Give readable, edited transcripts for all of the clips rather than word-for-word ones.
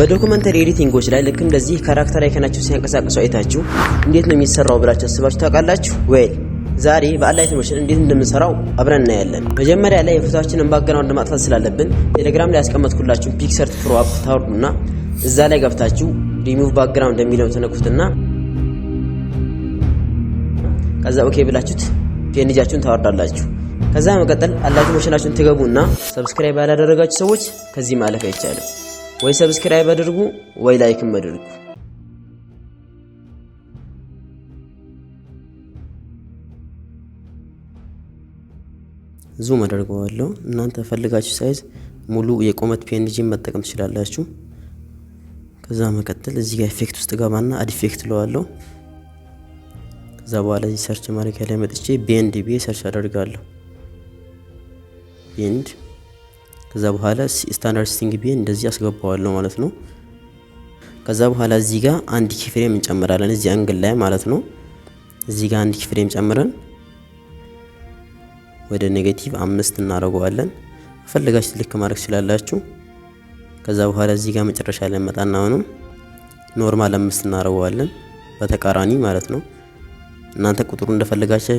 በ documentary editing ኦች ላይ ልክ እንደዚህ character icon ኣቸው ሲያንቀሳቅሱ አይታችሁ እንዴት ነው የሚሰራው ብላችሁ አስባችሁ ታውቃላችሁ? Well፣ ዛሬ በ Alight Motion እንዴት እንደምንሰራው አብረን እናያለን። መጀመሪያ ላይ የፎቶአችንን background ማጥፋት ስላለብን ቴሌግራም ላይ ያስቀመጥኩላችሁን PicsArt Pro app ታወርዱና እዛ ላይ ገብታችሁ ሪሙቭ ባክግራውንድ የሚለውን ትነኩትና ከዛ okay ብላችሁት PNG ያችሁን ታወርዳላችሁ። ከዛ መቀጠል Alight Motion ኣችሁን ትገቡና subscribe ያላደረጋችሁ ሰዎች ከዚህ ማለፍ አይቻልም። ወይ subscribe አድርጉ ወይ like ም አድርጉ። Zoom አደርገዋለሁ። እናንተ ፈልጋችሁ size ሙሉ የቁመት PNG ን መጠቀም ትችላላችሁ። ከዛ መቀጠል እዚህ ጋር effect ውስጥ ገባና add effect እለዋለሁ። ከዛ በኋላ እዚህ search ማድረጊያ ላይ መጥቼ bend ብዬ search አደርጋለሁ። Bend፣ ከዛ በኋላ standard setting ብዬ እንደዚህ አስገባዋለሁ ማለት ነው። ከዛ በኋላ እዚህ ጋር አንድ keyframe እንጨምራለን እዚህ angle ላይ ማለት ነው። እዚህ ጋር አንድ keyframe ጨምረን ወደ -5 እናደርገዋለን። ፈልጋችሁ ልክ ማድረግ ትችላላችሁ። ከዛ በኋላ እዚህ ጋር መጨረሻ ላይ መጣና አሁንም normal 5 እናደርገዋለን በተቃራኒ ማለት ነው። እናንተ ቁጥሩ እንደፈለጋችሁ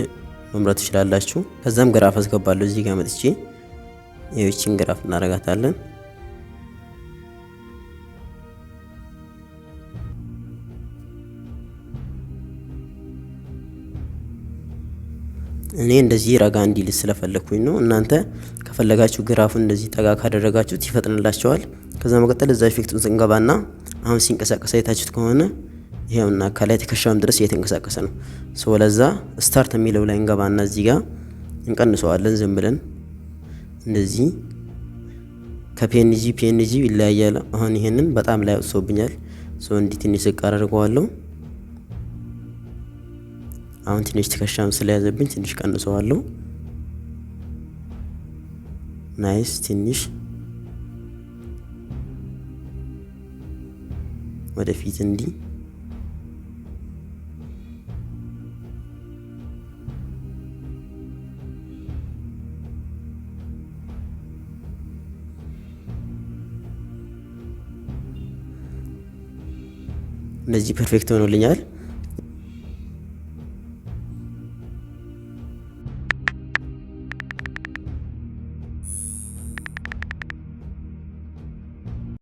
መምረጥ ትችላላችሁ። ከዛም graph አስገባለሁ። እዚህ ጋር መጥቼ ይህችን graph እናደርጋታለን። እኔ እንደዚህ ረጋ እንዲል ስለፈለኩኝ ነው። እናንተ ከፈለጋችሁ graph ኡን እንደዚህ ጠጋ ካደረጋችሁት ይፈጥንላችኋል። ከዛ መቀጠል እዛ effect ኡን ስንገባና አሁን ሲንቀሳቀስ አይታችሁት ከሆነ ይሄውና ከላይ ትከሻውም ድረስ እየተንቀሳቀሰ ነው። So ለዛ start የሚለው ላይ እንገባና እዚህ ጋር እንቀንሰዋለን። ዝም ብለን እንደዚህ ከ PNG PNG ይለያያል። አሁን ይሄንን በጣም ላይ አውጥቶብኛል። So እንዲህ ትንሽ ዝቅ አደርገዋለሁ። አሁን ትንሽ ትከሻም ስለያዘብኝ ትንሽ ቀንሰዋለሁ። Nice፣ ትንሽ ወደፊት እንዲህ። እንደዚህ perfect ሆኖልኛል።